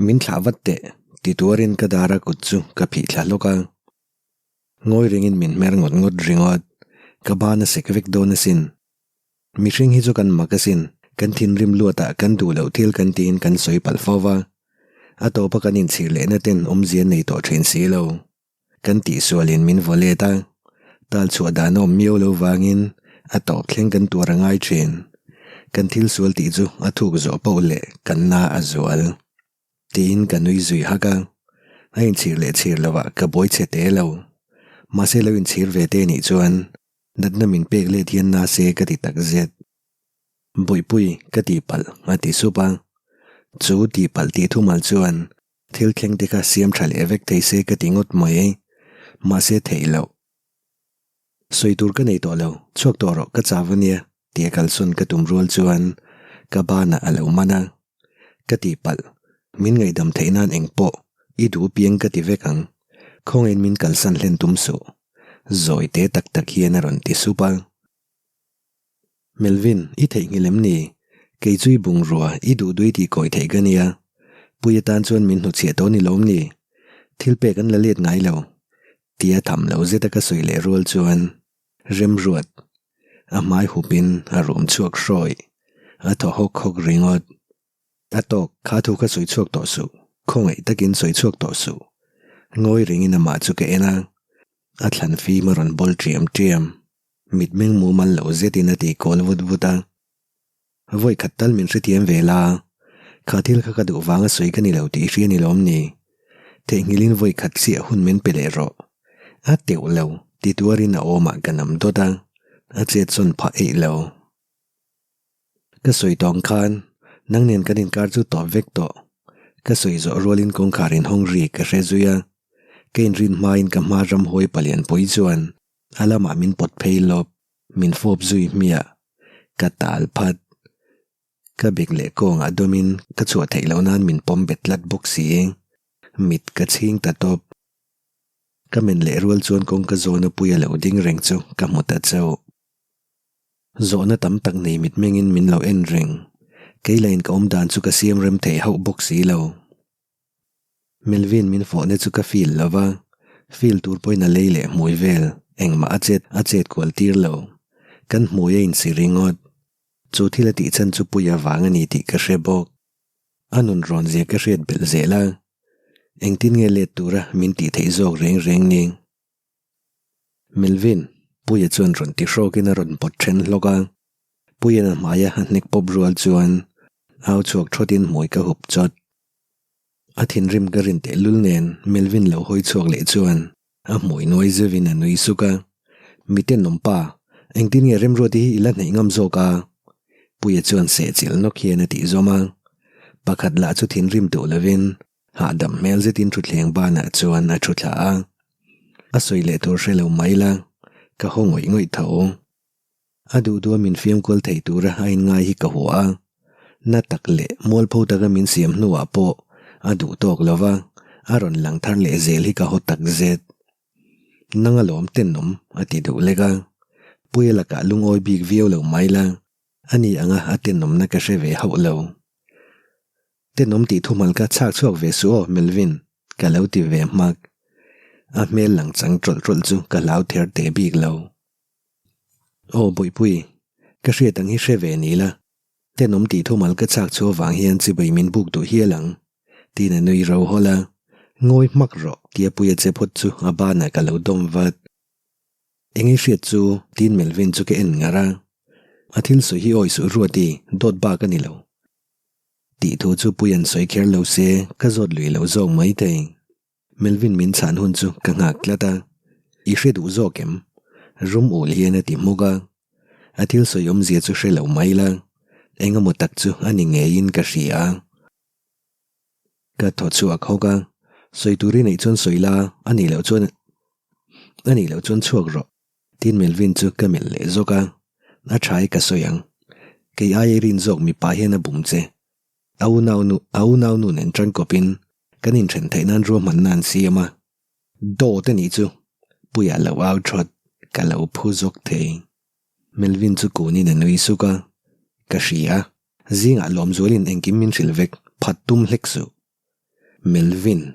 Min thlah vat teh, ti tuarin ka dara kut chu ka phih thla hlawk a. Ngawi ringin min hmer ngawt ngawt ringawt. Ka ban a sek vek dawn asin. Mihring hi chu kan mak asin, kan thinrim luatah kan duh loh thil kan tiin kan sawi palh fo va. A tawpa kan inchhir lehna ten awmzia nei tawh thin si lo. Kan tihsualin min vaw let a, tal chhuah dan a awm miau lo vangin a tawp thleng kan tuar a ngai thin. Kan thil sual tih chu a thuk zawh poh leh kan na a zual. Tiin ka nui zui hak a, a inchhir leh chhir lovah ka buai chhe te lo. Mahse lo inchhir ve te nih chuan natna min pek let hian na se ka ti tak zet. Bawihpui ka tihpalh a ti sup a, chu tihpalh tih thumal chuan Thil thleng te kha siam tha leh vek thei se ka ti ngawt mai. Mahse theih loh. Sawi tur ka nei tawh lo, chhuak tawh rawh ka chau ania tia kalsawn ka tum rual chuan ka banah a lo man a. Ka tihpalh, min ngaihdam theih nan eng pawh i duh piang ka ti vek ang. Khawngaiin min kalsan hlen tum suh. Zawi te tak tak hian a rawn ti sup a. Melvin, i theihnghilh em ni? Kei chu i bungrua, i duh duai tih kawi theih ka nia. Pui atan chuan min hnuchhiah tawh ni lawm ni? Thil pek an la let ngai lo. Tia tham lo zeta ka sawi leh rual chuan Remruat a hmai hupin a rum chhuak hrawih. A thaw hawk hawk ringawt. A tawk, kha thu kha sawi chhuak tawh suh, khawngaih takin sawi chhuak tawh suh. Ngawi ringin amah chu ka en a, a thlan fim a rawn bawl ṭiam ṭiam. Mitmeng mumal lo zetin a ti kawl vut vut a. Vawi khat tal min hrethiam ve la, kha thil kha ka duh vanga sawi ka ni lo tih i hria ni lawm ni? Theihnghilhin vawi khat chiah hun min pe leh rawh. A teuh lo, ti tuarin a awmah ka nam dawt a, a chet sawn phah eih lo. Ka sawi tawng khan nang nen kan inkar chu tawp vek tawh. Ka sawi zawh rualin kawngkhar inhawng ri ka hre zui a, ka inrin hmain ka hma ramhuai palianpui chuan A lamah min pawt phei lawp, min fawp zui hmiah. Ka tal phat. Ka bek leh kawngah dawmin ka chhuah theih loh nan min pawm bet tlat bawk si. Mit ka chhing ta tawp. Ka men leh rual chuan kawngka zawna pui a lo ding reng chu ka hmu ta chauh. Zawhna tam tak nei mitmengin min lo en reng. Kei lain ka awm dan chu ka siam rem thei hauh bawk si lo. Melvin min fawhna chu ka feel lo va, feel tur pawhin a lei leh hmui vel engmah a chet a chet kual tir lo. Kan hmui a insi ringawt. Chu thil a tih chhan chu pui avang a ni tih ka hre bawk. A nun rawn zia ka hriat belh zel a, engtin nge let tura min tih theih zawk reng reng ni? Melvin, Puia chuan rawn ti hrawkin a rawn pawt then hlawk a. Puia'n a hmaia a hnek pawp rual chuan au chhuak thawtin hmui ka hup chawt. A thinrim ka rin tehlul nen Melvin lo hawi chhuak leh chuan a hmui nuai zeuhin a nui suk a, Miten awm pa, engtin nge Remruati hi i la hneih ngam zawk a? Puia chuan sehchilh nawk hian a tih zawm a. Pakhat lah chu thinrim duh lovin hahdam hmel zetin thutthleng banah chuan a thu thla a. A sawi leh tur hre lo mai la, ka haw ngawih ngawih tho. A duh duha min fiam kual thei tura a inngai hi ka hua a, na tak leh mualpho taka min siam hnuah pawh a duh tawk lo va, a rawn lang thar leh zel hi ka haw tak zet. Nang alawm tenawm a ti duh lek a, Puia lakah lungawi bik viau lo mai la, ani anga a tenawmna ka hre ve hauh lo. Tenawm tih thumal ka chhak chhuak ve suh aw Melvin, ka lo ti ve hmak. A hmel lang chang tawlh tawlh chu ka hlau ther teh bik lo. Aw Bawihpui, ka hriat ang hi hre ve ni la, tenawm tih thumal ka chhak chu avang hian chibai min buk duh hial ang, tiin a nui ro hawlh a, Ngawi hmak rawh, tia Puia che phawt chu a banah ka lo dawm vat. Eng i hriat chu? tiin Melvin chu ka en ngar a, A thil sawi hi awi suh Ruati, dawt bak a ni lo. Tih thu chu Puia'n sawi kher lo se, ka zawt lui lo zawk maithei. Melvin min chhan hun chu ka nghak tlat a, I hre duh zawk em? Rum ul hian a ti hmuk a, a thil sawi awmzia chu hre lo mai la, eng emaw tak chu a ni ngeiin ka hria. Ka thaw chhuak hawk a, sawi tur i neih chuan sawi la, a nih loh chuan a nih loh chuan chhuak rawh, tiin Melvin chu ka melh leh zawk a, a tha i ka sawi ang, kei aia i rin zawk mipa hian a bum che, a unaunu a unaunu nen tangkawpin Kan inthen theih nan ruahmanna an siam a, dawt a nih chu Puia lo au thawt, ka lo phu zawk thei. Melvin chu kunin a nui suk a, ka hria, zingah Lawmzualin engkim min hrilh vek, phat tum hlek suh. Melvin.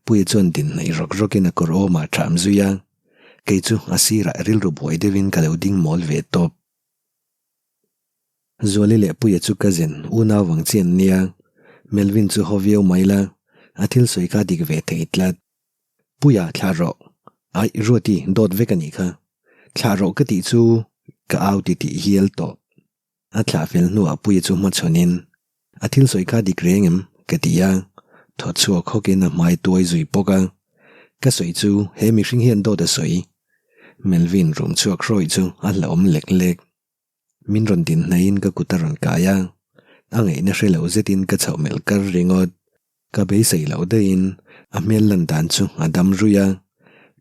Puia chuan din hnaih rawk rawkin a kawr awmah a ṭham zui a, kei chu a sirah rilru buai deuhin ka lo ding mawl ve tawp. Zuali leh Puia chu cousin unau vang chi an nia, Melvin chu haw viau mai la, a thil sawi kha dik ve thei tlat. Puia thlah rawh. Aih Ruati dawt vek a nih kha. Thlah rawh ka tih chu ka au ti tih hial tawh. A thlah fel hnuah Puia chu hmachhawnin a thil sawi kha dik reng em? ka ti a, thaw chhuak hawkin a hmai tuai zui bawk a. Ka sawi chu he mihring hian dawt a sawi. Melvin rum chhuak hrawih chu a hlauhawm lek lek. Min rawn din hnaihin ka kut a rawn kai a, a ngaihna hre lo zetin ka chhoh melh kar ringawt. Ka beisei loh daihin a hmel lan dan chu a dam ruih a,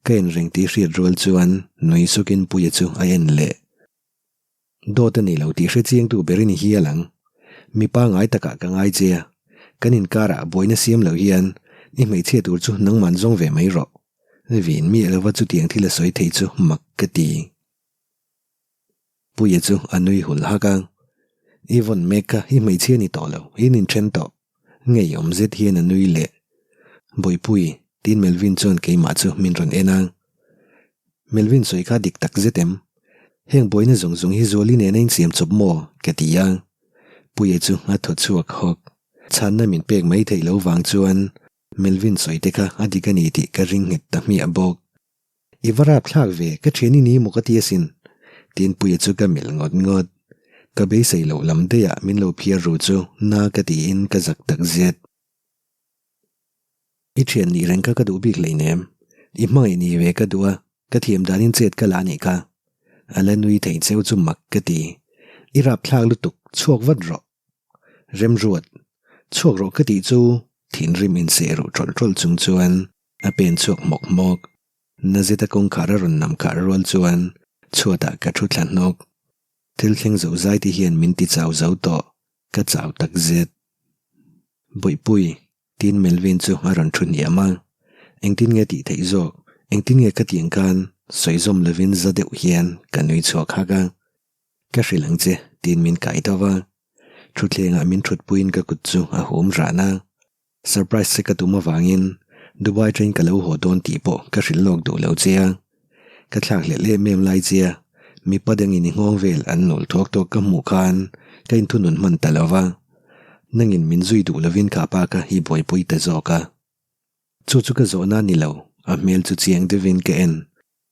ka en reng tih hriat rual chuan nui sukin Puia chu a en leh. Dawt a ni lo tih hre chiangtu ber i ni hial ang. Mipa ngai takah ka ngai che a, kan inkarah buaina siam loh hian i hmeichhia tur chu nangman zawng ve mai rawh. Vin miah lova chutiang thil a sawi thei chu mak ka ti. Puia chu a nui hul hak a, I vawn mek kha i hmeichhia ni tawh lo, in inthen tawh. Ngeiawm zet hian a nui leh. Bawihpui, tiin Melvin chuan keimah chu min rawn en a. Melvin sawi kha dik tak zet em? Heng buaina zawng zawng hi Zuali nena insiam chawp maw? ka ti a. Puia chu a thaw chhuak hawk. Chhanna min pek mai theih lo vang chuan Melvin sawi te kha a dik a ni tih ka ring nghet ta hmiah bawk. I va rap thlak ve, ka thian i ni maw ka ti asin. Tiin Puia chu ka melh ngawt ngawt. Ka beisei loh lam daihah min lo phiar ru chu na ka tiin ka zak tak zet. I thian nih reng kha ka duh bik hleinem. I hmangaih ni ve ka duh a, ka thiam danin chet ka la anih kha. A la nui thei cheu chu mak ka ti. I rap thlak lutuk, chhuak vat rawh. Remruat, chhuak rawh ka tih chu thinrim inseh ruh tawlh tawlh chung chuan a pen chhuak hmawk hmawk. Na zeta kawngkhar a rawn nam khar rual chuan chhuatah ka thu thla hnawk. Thil thleng zo zai te hian min ti chau zo tawh, ka chau tak zet. Bawihpui, tiin Melvin chu a rawn thu hniam a. Engtin nge tih theih zawk, engtin nge ka tih ang khan sawi zawm lovin za deuh hian ka nui chhuak hak a. Ka hrilh ang che, tiin min kai tho va. Thutthlengah min thutpuiin ka kut chu a hum ran a. Surprise che ka tum avangin Dubai train ka lo haw dawn tih pawh ka hrilh lawk duh lo che a. Ka thlak hlelh em em lai che a, mipa dangin i nghawng vel an nul thuak thuak ka hmuh khan ka inthunun hman ta lo va. Nangin min zui duh lovin kha pa kha i buaipui ta zawk a. Chu chu ka zawhna a ni lo, a hmel chu chiang deuhin ka en.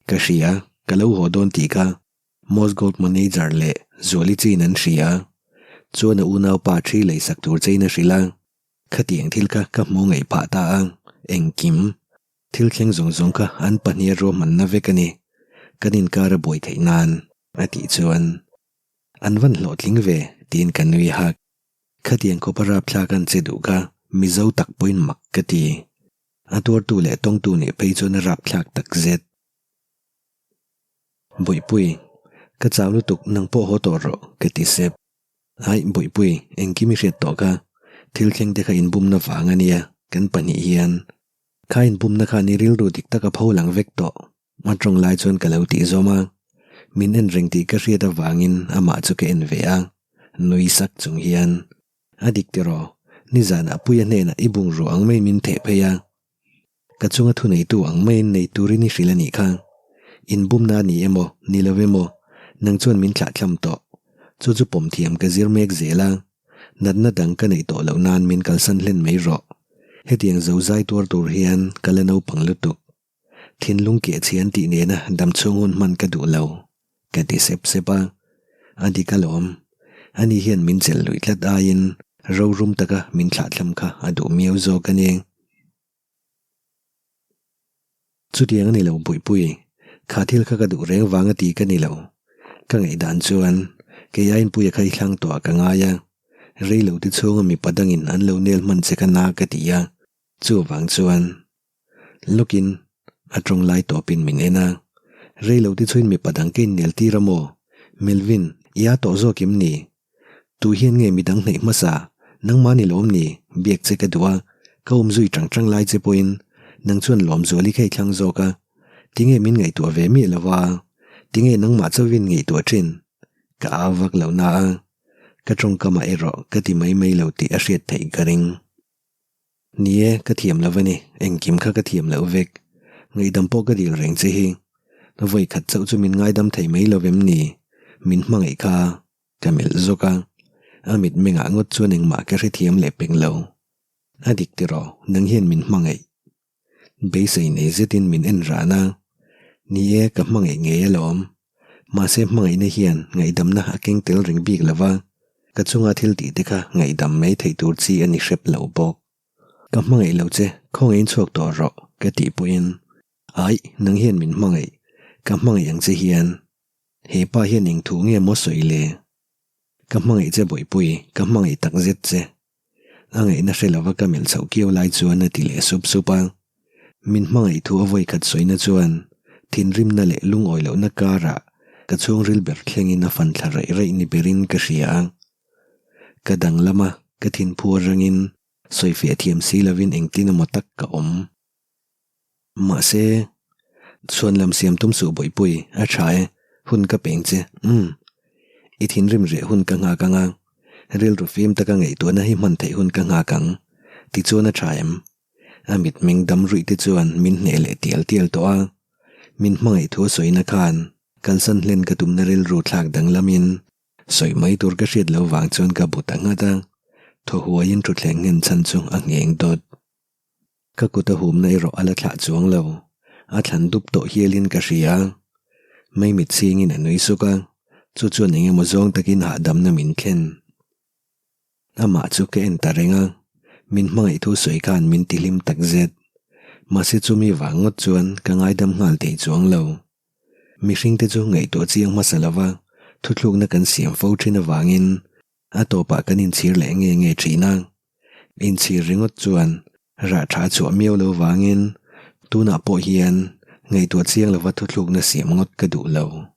Ka hria, ka lo haw dawn tih kha Most Gold Manager leh Zuali chiin an hria. Chuan a unaupa thi leisak tur chein a hrilh a. Khatiang thil kha ka hmu ngaih phah ta a, engkim. Thil thleng zawng zawng kha an pahnih a ruahmanna vek a ni. Kan inkar a buai theih nan, a tih chuan. An van hlawhtling ve, tiin ka nui hak. Khatiang khawpa rapthlak an che duh kha Mizo tak pawhin mak ka ti. A tuartu leh tawngtu nih phei chuan a rapthlak tak zet. Bawihpui, ka chau lutuk nang pawh haw tawh rawh, ka ti sep. Aih, Bawihpui, engkim i hriat tawh kha. Thil thleng te kha inbumna vang a nia, kan pahnih hian. Kha inbumna khan i rilru dik tak a pho lang vek tawh. A tawng lai chuan ka lo tih zawm a. Min en reng tih ka hriat avangin amah chu ka en ve a. Nui sak chung hian, A dik tiraw, nizanah Puia hnenah i bungrua ang mai min theh phei a. Ka chunga thuneitu ang maiin nei turin i hrilh a nih kha. Inbumna a ni emaw, ni lo emaw, nang chuan min thlahthlam tawh. Chu chu pawm thiam ka zir mek zel a. Natna dang ka neih tawh loh nan min kalsan hlen mai rawh. Hetiang zo zai tuar tur hian ka la naupang lutuk. Thinlung keh chhian tih nena dam chhung hun hman ka duh lo, ka ti sep sep a. A dik alawm. Ani hian min chelh luih tlat aiin rorum taka min thlahthlam kha a duh miau zawk a ni. Chutiang a ni lo Buipui, kha thil kha ka duh reng vang a ti ka ni lo. Ka ngaihdan chuan kei aiin Puia kha i thlang tawh ah ka ngai a, rei lo te chhunga mipa dangin an lo nel hman che ka na ka ti a, chuvang chuan lawkin a tawng lai tawpin min en a, rei lo te chhuin mipa dang ka innel tir a maw? Melvin, i a tawh zawk em ni? Tu hian nge midang hnaih hmasa? Nangmah ni lawm ni? Biak che ka duh a, ka awm zui tang tang lai che pawhin nang chuan Lawmzuali kha i thlang zawk a. Tinge min ngaihtuah ve miah lo va? Tinge nangmah chauhin ngaihtuah thin? Ka au vak lo na a, ka tawngkamah erawh ka ti mai mai lo tih a hriat theih ka ring. Ni e, ka thiam lo a ni, engkim kha ka thiam loh vek. Ngaihdam pawh ka dil reng che hi. Vawi khat chauh chu min ngaidam thei mai lo vem ni? Min hmangaih kha ka melh zawk a, a mitmengah ngawt chuan engmah ka hrethiam leh pek lo. A dik tiraw, nang hian min hmangaih. Beisei nei zetin min en ran a, Ni e, ka hmangaih ngei alawm. Mahse hmangaihna hian ngaihdamna a keng tel reng bik lo va, ka chunga thil tih te kha ngaihdam mai theih tur chi a ni hrep lo bawk. Ka hmangaih lo che, khawngaihin chhuak tawh rawh, ka tih pawhin, Aih, nang hian min hmangaih, ka hmangaih ang che hian. He pa hian eng thu nge maw sawi le? Ka hmangaih che Bawihpui, ka hmangaih tak zet che. A ngaihna hre lova ka melh chhoh kiau lai chuan a ti leh sup sup a. Min hmangaih thu a vawi khat sawina chuan thinrimna leh lungawi lohna karah ka chhungril ber thlengin a fan thla raih raih ni berin ka hria a. Ka danglam a, ka thinphu atangin sawifiah thiam si lovin engtin emaw tak ka awm. Mahse, chhuan lam siam tum suh Bawihpui, a tha e, hun ka peng che, umm. I thinrim reh hun ka nghak ang a, rilru fim taka ngaihtuahna hi hman theih hun ka nghak ang, tichuan a tha em? A mitmeng dam ruih te chuan min hneh leh tial tial tawh a, min hmangaih thu a sawina khan kalsan hlen ka tumna rilru thlak danglamin sawi mai tur ka hriat lo vang chuan ka bu ta nghat a, thaw huaiin thutthleng nghen chhan chu a ngheng dawt. Ka kut a humna erawh a la thlah chuang lo, a thlan dup tawh hialin ka hria. Maimit chhingin a nui suk a, chu chuan eng emaw zawng takin hahdamna min thlen. Amah chu ka en ta reng a, min hmangaih thu sawi khan min tihlim tak zet. Mahse chumi vang ngawt chuan ka ngaidam nghal thei chuang lo. Mihringte chu ngaihtuah chiang hmasa lova thuthlukna kan siam fo thin avangin a tawpah kan inchhir leh nge nge thin a. Inchhir ringawt chuan rah tha chhuah miau lo vangin tunah pawh hian ngaihtuah chiang lova thuthlukna siam ngawt ka duh lo.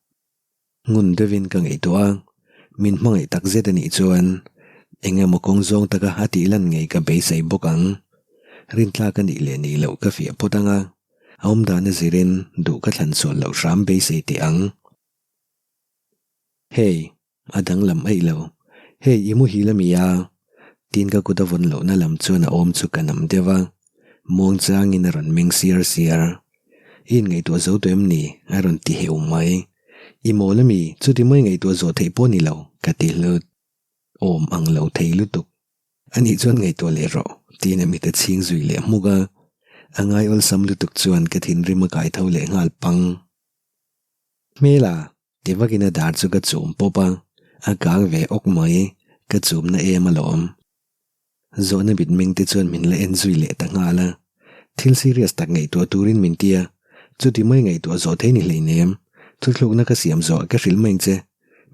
Ngun deuhin ka ngaihtuah a, min hmangaih tak zet a nih chuan eng emaw kawng zawng taka a tih lan ngei ka beisei bawk ang. Rintlak a nih leh nih loh ka fiah phawt ang a, a awmdan a zirin duh ka thlan sual loh hram beisei teh ang. Hey! A danglam eih lo. Hei i muhil a mi a? Tiin ka kut a vawn lohna lam chuan a awm chu ka nam deuh a. Muang changin a rawn meng siar siar. I inngaihtuah zo tawh em ni? A rawn ti heu mai. I mawl a mi? Chuti mai ngaihtuah zawh theih pawh ni lo, ka ti hlut. Awm ang lo thei lutuk. Ani chuan ngaihtuah leh rawh, tiin a mit a chhing zui leh hmuk a. A ngai awlsam lutuk chuan ka thinrim a kai tho leh nghal pang. Hmela! Ti vakin a dar chu ka chum pawp a, a kang ve awk mai, ka chumna em alawm. Zawhna mitmeng te chuan min la en zui leh ta nghal a, thil serious tak ngaihtuah turin min ti a, chuti mai ngaihtuah zawh thei ni hleinem, thuthlukna ka siam zawh ka hrilh mai ang che,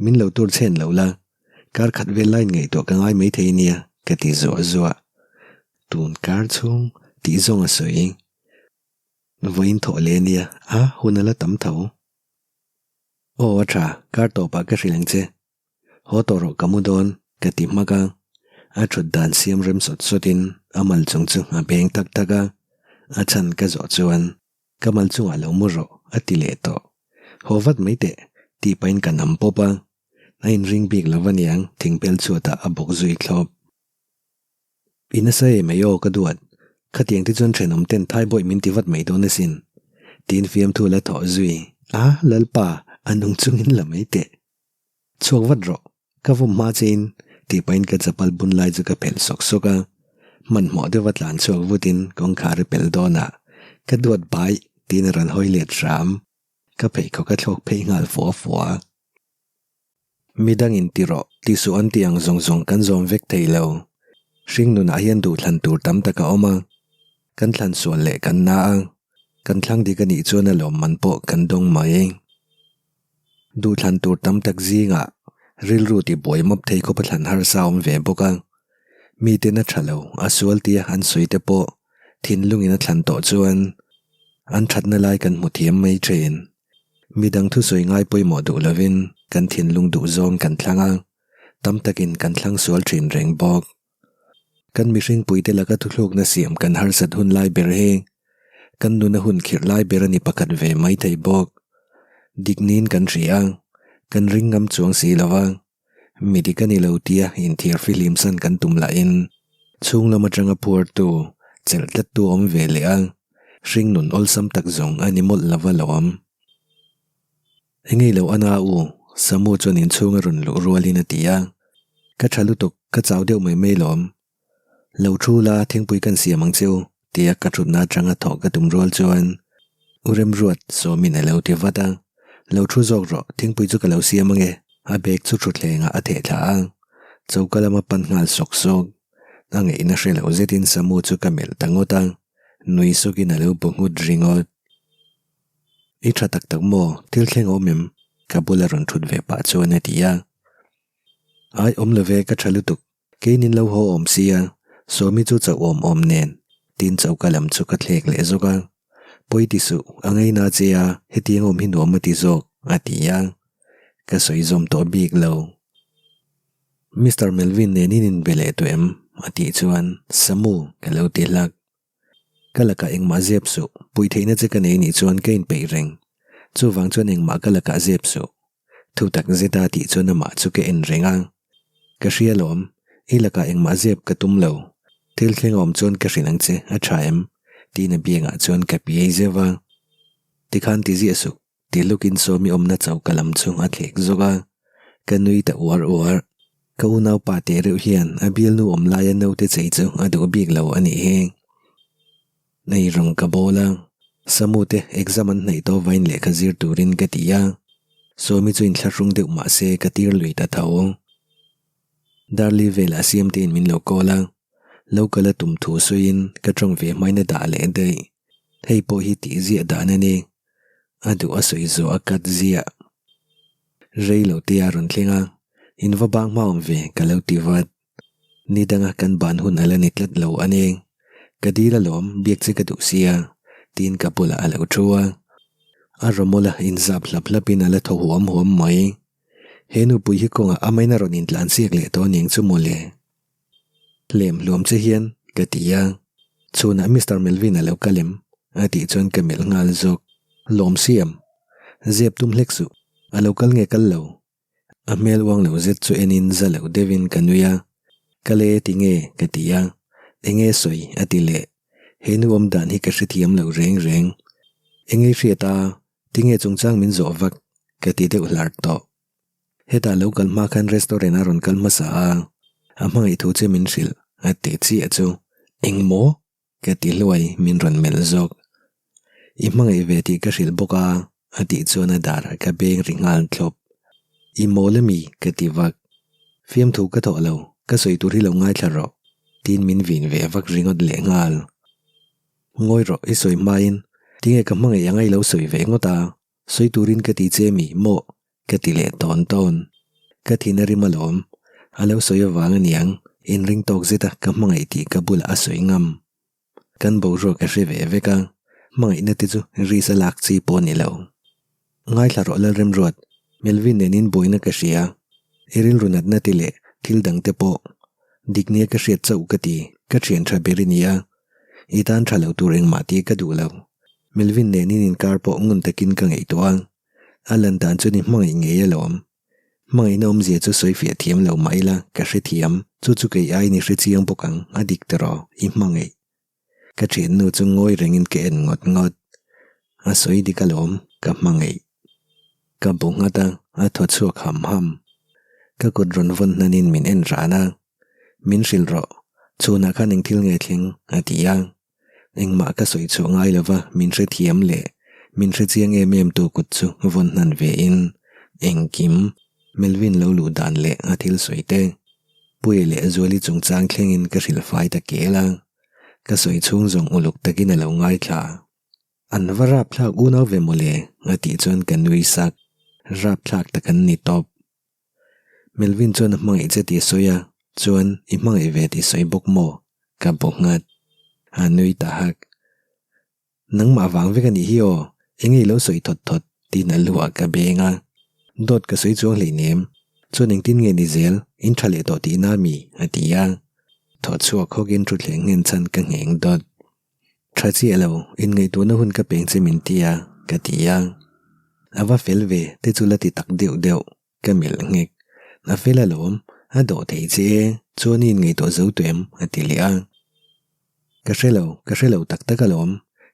min lo tur chhen lo la, kar khat vel laiin ngaihtuah ka ngai mai thei ania ka ti zuah zuah. Tun kar chhung tih zawng a sawi. Vawiin thawh leh ania, a hun a la tam tho. Aw a tha, kar tawpah ka hrilh ang che. Haw tawh rawh ka mu dawn, ka ti hmak a. A thut dan siam rem sawt sawtin a mal chung chu a beng tak tak a. A chhan ka zawh chuan, Ka mal chungah lo mu rawh, a ti leh tawh. Haw vat mai teh, tih pahin ka nam pawp a. A inring bik lo aniang, thingpel chhuatah a bawk zui thlawp. I nasa e mai aw ka duat, khatiang te chuan thenawm ten Thaibawih min ti vat mai dawn asin. Tiin fiamthu la thawh zui, A, Lalpa, a nung chungin la mai teh. Chhuak vat rawh, ka vawm hma chein, tih pahin ka chapal bun lai chu ka phelh sawk sawk a. Hmanhmawh deuha tlan chhuak vutin kawngkhar i pelh dawnah, Ka duat bai, tiin a rawn hawi let hram. Ka pheikhawk a thlawk phei nghal fua fua. Midangin ti rawh, ti suh an tih ang zawng zawng kan zawm vek thei lo. Hring nunah hian duhthlan tur tam tak a awm a, kan thlan sual leh kan na a, kan thlang dik a nih chuan a lawmman pawh kan dawng mai. Duhthlan tur tam tak zingah rilru ti buai mawp thei khawp a thlan harsa awm ve bawk a, miten a tha lo, a sual tia an sawi te pawh thinlungin a thlan tawh chuan an thatna lai kan hmu thiam mai thin. Midang thusawi ngai pawimawh duh lovin kan thinlung duh zawng kan thlang a, tam takin kan thlang sual thin reng bawk. Kan mihring puite laka thuthlukna siam kan harsat hun lai ber hi kan nuna hun khirh lai ber a ni pakhat ve mai thei bawk. Dik niin kan hria a, kan ring ngam chuang si lo va, mi dik a ni lo tia inthiar fihlim san kan tum lahin chhung lam atanga phuartu. Chelh tlat tu awm ve leh a, hring nun awlsam tak zawng a ni mawlh lova lo awm. Engei lo a na u, Samu chuan inchhung a rawn luh rualin a ti a. Ka tha lutuk, ka chau deuh mai mai lawm. Lo thu la, thingpui kan siam ang cheu, tia ka thutna atanga thawh ka tum rual chuan U Remruat sawmin a lo ti vat a. Lo thu zawk rawh, thingpui chu ka lo siam ange, a bag chu thutthlengah a theh thla a, choka lama pan nghal sawk sawk. A ngaihna hre lo zetin Samu chu ka melh ta ngawt a, nui sukin a lo bu nghut ringawt. I tha tak tak maw, thil thleng a awm em? Ka bula rawn thut ve pah chuan a ti a. Ai awm lo ve, ka tha lutuk. Keinin lo haw awm sia, Sawmi chu chauh awm awm nen, tin choka lam chu ka thlek leh zawk a. Pawi ti suh, a ngaina che a, hetiang awm hi nuam a ti zawk, a ti a. Ka sawi zawm tawh bik lo. Mister Melvin nen in inbe leh tawh em? a tih chuan, Samu, ka lo ti hlak. Ka lakah engmah zep suh, puih theihna che ka nei nih chuan ka inpeih reng. Chuvang chuan engmah ka lakah zep suh. Thutak zeta tih chuan amah chu ka en reng a. Ka hria lawm, i lakah engmah zep ka tum lo. Thil thleng awm chuan ka hrilh ang che, a tha em? Tiin a biangah chuan ka piai zeuh a. Tikhan ti ziah suh. Ti lukin Sawmi awmna choka lam chu a thlek zawk a, ka nui ta uar uar. Ka unaupa teh reuh hian a bialnu awm laia naute chei chu a duh bik lo a nih hi. Ei rawng ka bawl a, Samu te exam an hnaih tawh vain lehkha zir turin ka ti a, Sawmi chu inthlahrung deuh mah se ka tir lui ta tho. Darli velah Siamtein min lo call a, lo kal a tum thu sawiin ka tawng ve hmain a dah leh daih. Hei pawh hi tih ziah dan a ni. A duh a sawi zawh a kat ziah. Rei lo te a rawn thleng a, in va bang hma awm ve ka lo ti vat. Ni danga kan ban hun a la ni tlat lo a ni. Ka dil alawm, biak che ka duh sia, tiin ka bulah a lo thu a. A rawmawla inzap hlap hlapin a la thaw huam huam mai. He nupui hi kawngah amain a rawn intlan siak leh tawh aniang chu mawle. Lem hluam che hian ka ti a, chhunah Mister Melvin a lo kal em? a tih chuan ka melh nghal zawk. Lawm siam. Zep tum hlek suh. A lo kal nge kal lo? A hmel uang lo zet chu enin za lo deuhin ka nui a. Kal e ti nge? ka ti a. Enge sawi? a ti leh. He nu awm dan hi ka hrethiam lo reng reng. Enge i hriat a? Tinge chungchang min zawh vak? ka ti deuh hlar tawh. Hetah lo kal hma khan restaurant a rawn kal hmasa a, a hmangaih thu che min hrilh a ti chiah chu engmaw ka ti hluai min rawn melh zawk. I hmangaih ve tih ka hrilh bawk a a tih chuan a dar ka beng ri nghal thlawp. I mawl ami ka ti vak. Fiamthu ka thawh lo, ka sawi tur hi lo ngaithla rawh tiin min vin ve vak ringawt leh nghal. Ngawi rawh i sawi hmain tinge ka hmangaih anga i lo sawi ve ngawt a Sawi turin ka ti che mi maw? ka ti leh tawn tawn. Ka thin a rim alawm. A lo sawi avang aniang, inring tawk zeta ka hmangaih tih ka bulah a sawi ngam. Kan boruak a hre ve vek a, hmangaihna te chu risk a lak chi pawh a ni lo. Ngaithla rawh Lalremruat, Melvin nen in buaina ka hria. I rilru natna te leh thil dang te pawh dik nia ka hriat chauh ka ti, ka thian tha ber i ni a. I tan tha lo tur engmah tih ka duh lo. Melvin nen in inkar pawh ngun takin ka ngaihtuah a, a lan dan chuan i hmangaih ngei alawm. Hmangaihna awmzia chu sawi fiah thiam lo mah ila ka hrethiam, chu chu kei aiin i hrechiang bawk ang, a dik tawh i hmangaih. Ka thiannu chu ngawi rengin ka en ngawt ngawt. A sawi dik alawm, ka hmangaih. Ka bu nghat a, a thaw chhuak ham ham. Ka kut rawn vawn hnanin min en ran a, Min hrilh rawh, chhunah khan eng thil nge thleng? a ti a. Engmah ka sawi chhuah ngai lova min hrethiam leh min hrechiang em em tu kut chu vawn hnan ve in engkim Melvin lo luh dan leh a thil sawi te Puia leh Zuali chungchang thlengin ka hrilh fai ta kel a, ka sawi chhung zawng uluk takin a lo ngaithla. An va rapthlak unau ve mawle a tih chuan ka nui sak, rapthlak tak an ni tawp. Melvin chuan a hmangaih che tih a sawi a, chuan i hmangaih ve tih sawi bawk maw? Ka bawk nghat. A nui ta hak. Nangmah vang vek a nih hi aw, enge i lo sawi thawt thawt? tiin a lu ah ka beng a. Dawt ka sawi chuang hleinem, chuan engtin nge ni zel, in tha leh tawh tihna mi? a ti a. Thaw chhuak hawkin thutthleng nghen chhan ka ngheng dawt. Tha chiah lo, inngaihtuahna hun ka peng che min ti a, ka ti a. A va fel ve, te chu la ti tak deuh deuh, ka melh nghek. A fel alawm, a dawh thei che e, chuan i inngaihtuah zo tawh em? a ti leh a. Ka hre lo, ka hre lo tak tak alawm,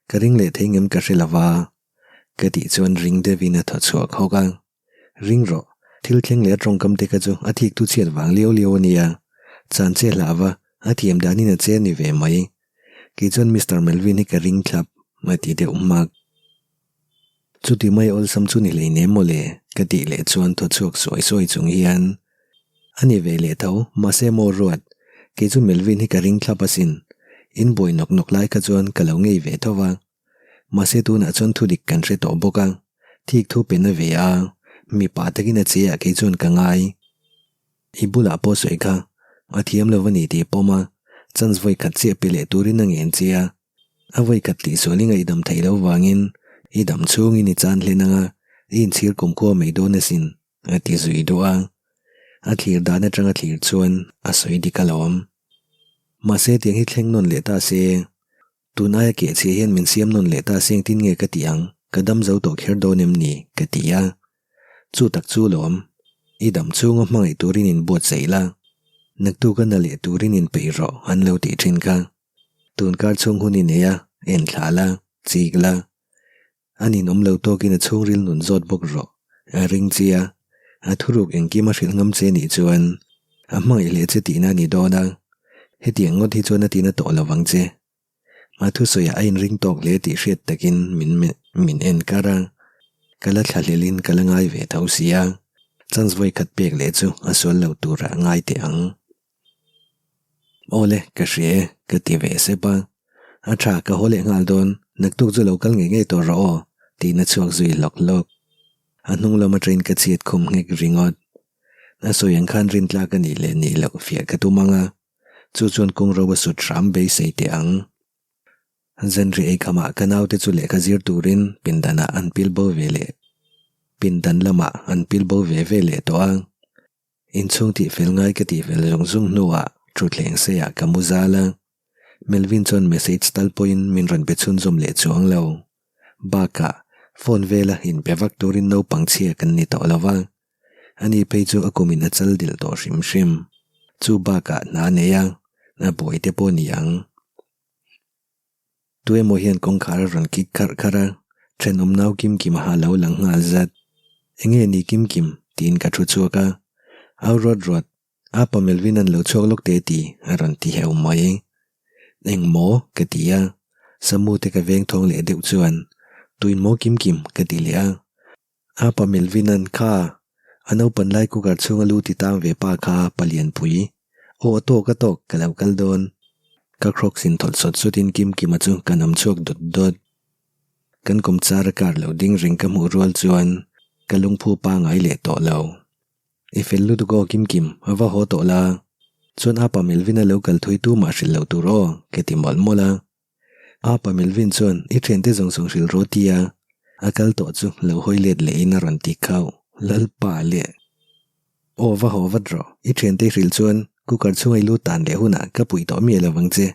ka ring leh thei ngem ka hre lo va, ka tih chuan ring deuhin a thaw chhuak hawk a. Ring rawh, thil thleng leh a tawngkam te kha chu a thik tu chhiat vang liau liau a nia, chan che hlah va, a thiam danin a che a ni ve mai. Kei chuan Mister Melvin hi ka ring thlap, a ti deuh hmak. Chuti mai awlsam chu ni hleinem maw le, ka tih leh chuan thaw chhuak suai suai chung hian, A ni ve leh tho, mahse maw ruat, kei chu Melvin hi ka ring thlap asin, in buai nawk nawk lai kha chuan ka lo ngei ve tho va. Mahse tunah chuan thu dik kan hre tawh bawk a, thik thu pe na ve a, mipa takin a che ah kei chuan ka ngai. I bulah pawh sawi kha, a thiam lo a ni tih pawm a, chance vawi khat chiah pe leh turin a ngen che a, a vawi khat tihsual i ngaihdam theih loh vangin i dam chhungin i chan hlen ang a, i inchhir kumkhua mai dawn asin, a ti zui duh a. A thlir dan atanga thlir chuan a sawi dik alawm. Mahse tiang hi thleng nawn leh ta se, Tun aia keh chhia hian min siam nawn leh ta seng tin nge ka ti ang, ka dam zo tawh kher dawn em ni? ka ti a. Chu tak chu lawm. I dam chhunga hmangaih turin in buatsaih la, naktuk a na leh turin in peih rawh an lo tih thin kha. Tun kar chhung hun i nei a, en thla la, chik la. A ninawm lo tawkin a chhungril nun zawt bawk rawh, a ring chi a. A thuruk engkim a hrilh ngam che nih chuan a hmangaih leh che tihna a ni dawn a, hetiang ngawt hi chuan a tina tawh lo vang che. A thusawiah a inring tawk hle tih hriat takin min min en kar a, ka la thlahlelin ka la ngai ve tho si a, chance vawi khat pek leh chu a sual lo turah ngai teh ang. Awle, ka hria e, ka ti ve sep a. A tha, ka haw leh nghal dawn, naktuk chu lo kal ngei ngei tawh rawh aw, tiin a chhuak zui hlawk hlawk. A hnung lam atangin ka chhiat khum nghek ringawt. A sawi ang khan rintlak a nih leh nih loh fiah ka tum ang a, chu chuan kawng ro a sut hram beisei teh ang. Zanri eikhamah ka naute chu lehkha zir turin pindanah an pil bo ve leh pindan lamah an pil bo ve ve leh tawh a. Inchhung tihfel ngai ka tihfel zung zung hnuah thutthleng seiah ka mu zal a, Melvin chuan message tal pawhin min rawn be chhunzawm leh chuang lo. Bakah, phone vela inpe vak turin naupang chhia kan ni tawh lo va, ani phei chu a kumin a chal dilh tawh hrim hrim. Chu bakah hna nei a, a buai te pawh ni ang. Tuemaw hian kawngkhar a rawn kik kharh kharh a, thenawm nau Kim Kim a ha lo lang nghal zat. Enge ni Kim Kim? tiin ka thu chhuak a. Au ruat ruat, Apa Melvin an lo chhuak lawk te ti a rawn ti heu mai. Eng maw? ka ti a. Samu te ka veng thawng leh deuh chuan, Tuin maw Kim Kim? ka ti leh a. Apa Melvin an kha, a naupan lai cooker chhunga lu ti tang ve pa kha palianpui. Aw a tawk a tawk ka lo kal dawn. Ka Crocs in thawlh sawt sawt in Kim Kima chu ka nam chhuak dawt dawt. Kan kawm char a car lo ding reng ka hmuh rual chuan ka lungphu pangai leh tawh lo. I fel lutuk aw Kim Kim, a va haw tawh la. Chuan Apa Melvin a lo kal thui tu mah hrilh loh tur aw, ka ti mawlh mawlh a. Apa Melvin chuan i thiante zawng zawng hrilh rawh tia a kal tawh chu lo hawi let lehin a rawn ti khauh, Lalpa leh. Aw va haw vat rawh, i thiante i hrilh chuan cooker chhunga i lut tan leh hunah ka puih tawh miah lo vang che,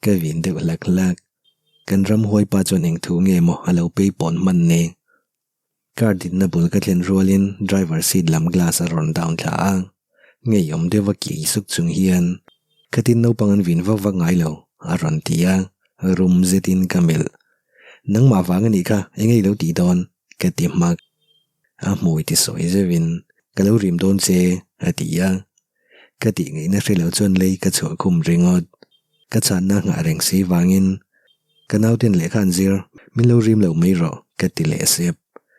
ka vin deuh hlak hlak. Kan ramhuai pa chuan eng thu nge maw a lo pei pawn hman ni. Car dinna bul ka thlen rualin driver seat lam glass a rawn down thla a, ngeiawm deuha kiai suk chung hian khatin naupang an vin vak vak ngai lo a rawn ti a, rum zetin ka melh. Nangmah vang a nih kha eng ei lo tih dawn ka ti hmak. A hmui ti sawi zeuhin ka lo rim dawn che a ti a, ka tih ngaihna hre lo chuan lei ka chhuah khum ringawt. Ka chhanna nghah reng si vangin ka nauten lehkha an zir min lo rim lo mai rawh ka ti leh sep.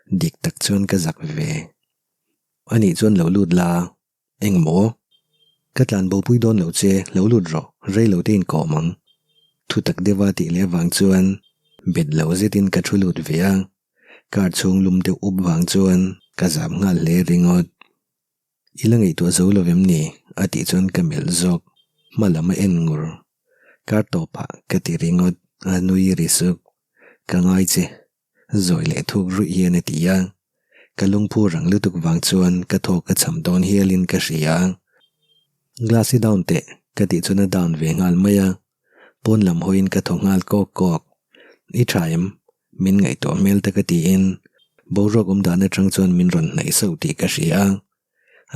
Dik tak chuan ka zak ve. Anih chuan lo lut la, engmaw? Ka tlan bopui dawn lo che, lo lut rawh, rei lo te inkawm ang. Thutak deuha tih leh avang chuan bet lo zetin ka thu lut ve a, car chhung lum deuh up vang chuan ka zam nghal hle ringawt. I la ngaihtuah zo lo em ni? a tih chuan ka melh zawk. Hma lam a en ngur. Kar tawpah ka ti ringawt, a nui ri suk. Ka ngai che. Zawi leh thuk ruih hian a ti a. Ka lungphu rang lutuk vang chuan ka thawk a cham dawn hialin ka hria. Glass i down teh, ka tih chuan a down ve nghal mai a. Pawn lam hawiin ka thaw nghal kawk kawk. I tha em? Min ngaihtuah hmel ta ka tiin boruak awm dan atang chuan min rawn hnaih sauh tih ka hria a.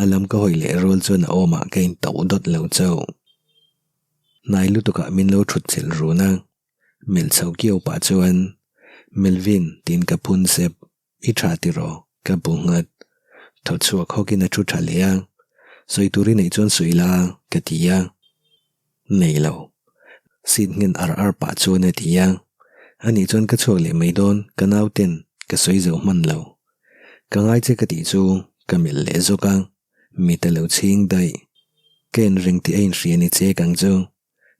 A lam ka hawi leh rual chuan a awmah ka intauh dawt lo chauh. Hnai lutukah min lo thut chilh run a, melh chho kiau pah chuan, Melvin, tiin ka phun sep. I tha tiraw? Ka bu nghat. Thaw chhuak hawkin a thu tha leh a. Sawi tur i neih chuan sawi la, ka ti a. Nei lo. Seat nghen ar ar pah chuan a ti a. Anih chuan ka chhuak leh mai dawn, ka nauten ka sawi zo hman lo. Ka ngai che ka tih chu ka melh leh zawk a. Mit a lo chhing daih. Ka inring tih a inhria ni che kang chu.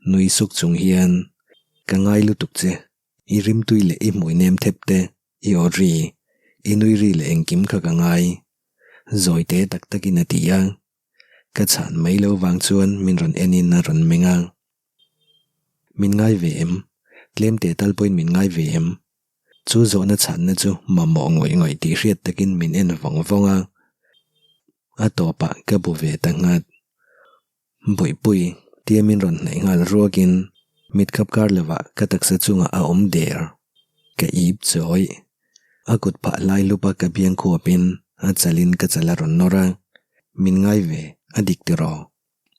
Nui suk chung hian, Ka ngai lutuk che. I rimtui leh i hmui nem thep te, i aw ri, i nui ri leh engkim kha ka ngai. Zawi te tak takin a ti a. Ka chhan mai lo vang chuan min rawn enin a rawn meng a. Min ngai ve em? Tlem teh tal pawhin min ngai ve em? Chu zawhna chhanna chu mamawh ngawih ngawih tih hriat takin min en vawng vawng a. A tawpah ka bu ve ta nghat. Bawihpui, tia min rawn hnaih nghal ruakin mit khap kar lovah ka taksa chungah a awm der. Ka ip chawi. A kut phah lai lupa ka biang khuapin a chalin ka chal a rawn nawr a. Min ngai ve, a dik tiraw?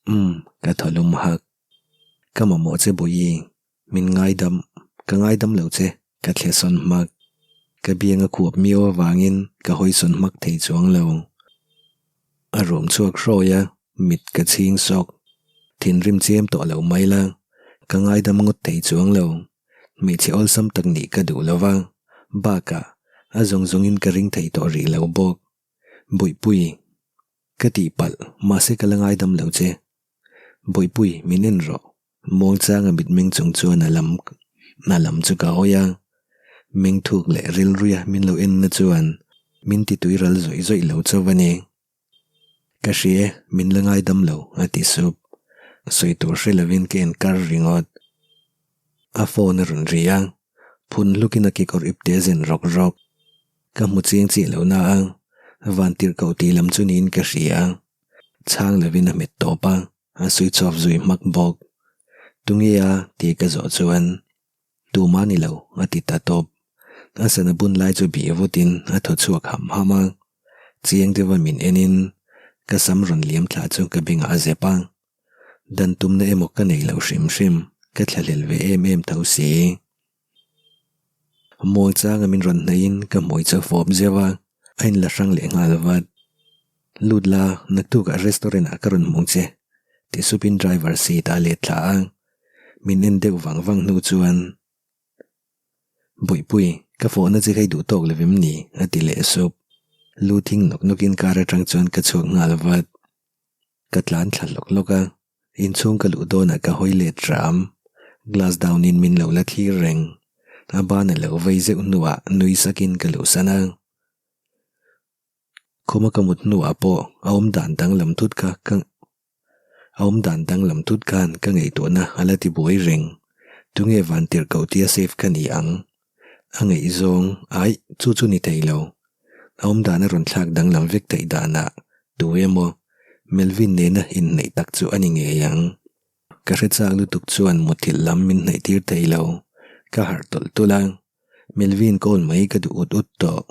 Umm, ka thaw lum hak. Ka mamawh che Bawihi, min ngaidam, ka ngaidam lo che, ka thle sawn hmak. Ka biang a khuap miau avangin ka hawi sawn hmak thei chuang lo. A rum chhuak hrawi a, mit ka chhing sawk. Thinrim chiam tawh lo mai la, ka ngaidam ngawt thei chuang lo. Hmeichhe awlsam tak nih ka duh lo va, bakah a zawng zawngin ka ring thei tawh rih lo bawk. Bawihpui, ka tihpalh, mahse ka la ngaidam lo che. Bawihpui, min en rawh. Muangchanga mitmeng chung chuan a lam a lam chu ka hawi a. Meng thuk leh rilruia min lo enna chuan min ti tui ral zawih zawih lo chauh a ni. Ka hria e, min la ngaidam lo, a ti sup. Sawi tur hre lovin ka en kar ringawt. A phone a rawn ri a, phun hlukin a kekawr ip te a zen rawk rawk. Ka hmu chiang chiah lo na a, van tirhkoh tih lam chu niin ka hria. Chhang lovin a hmet tawp a, a switch off zui hmak bawk. Tunge a? tih ka zawh chuan, Tumah ni lo, a ti ta tawp. A sana bun lai chu bih vutin a thaw chhuak ham ham a. Chiang deuha min enin ka sam rawn liam thla chu ka bengah a zep a. Dan tumna emaw ka nei lo hrim hrim, ka thlahlel ve em em tho si. Muangchanga min rawn hnaihin ka hmui chu a fawp zeuh a, a inla hrang leh nghal vat. Lut la, naktukah restaurant ah ka rawn hmung che, ti supin driver seat ah a let thla a. Min en deuh vang vang hnu chuan, Bawihpui, ka fawhna che kha i duh tawk lo em ni? a ti leh sup. Lu thing nawk nawkin car atang chuan ka chhuak nghal vat. Ka tlan thla hlawk hlawk a, inchhung ka luh dawnah ka hawi let ram. Glass down in min lo la thlir reng. A ban a lo vei zeuh hnuah nui sakin ka luhsan a. Khuma ka mut hnuah pawh a awm dan danglam thut kha ka a awm dan danglam thut khan ka ngaihtuahna a la ti buai reng. Tunge vantirhkoh tia safe ka ni ang? A ngaihzawng, aih, chu chu ni thei lo. A awm dan a rawn thlak danglam vek theih danah tu emaw Melvin nena inhneih tak chu a ni ngei ang. Ka hre chak lutuk chuan muthilh lam min hnaih tir thei lo. Ka harh tawlh tawlh a, Melvin call mai ka duh ut ut tawh.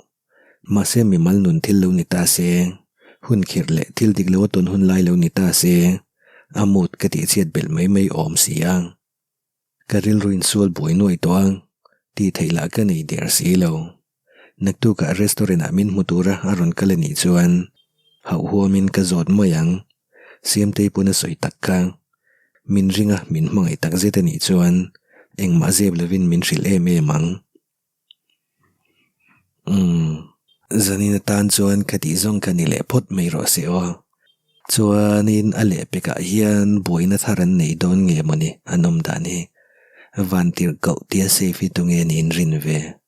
Mahse mimal nun thil lo ni ta se, hun khirh leh thil dik lo a tawn hun lai lo ni ta se, a mood ka tihchhiat belh mai mai awm si a. Ka rilru insual buai nuai tawh a, tih theih lah ka nei der si lo. Naktukah restaurant ah min hmu tura a rawn kal a nih chuan hauh huamin ka zawt mai ang. Siamtei pawn a sawi tak kha. Min ring a, min hmangaih tak zet a nih chuan engmah zep lovin min hrilh em em ang. Umm, zanin atan chuan ka tih zawng ka ni leh phawt mai rawh se aw. Chuanin a lehpekah hian buaina thar an nei dawn nge mawni an awm dan hi. Vantirhkoh tia safe hi tunge niin rin ve.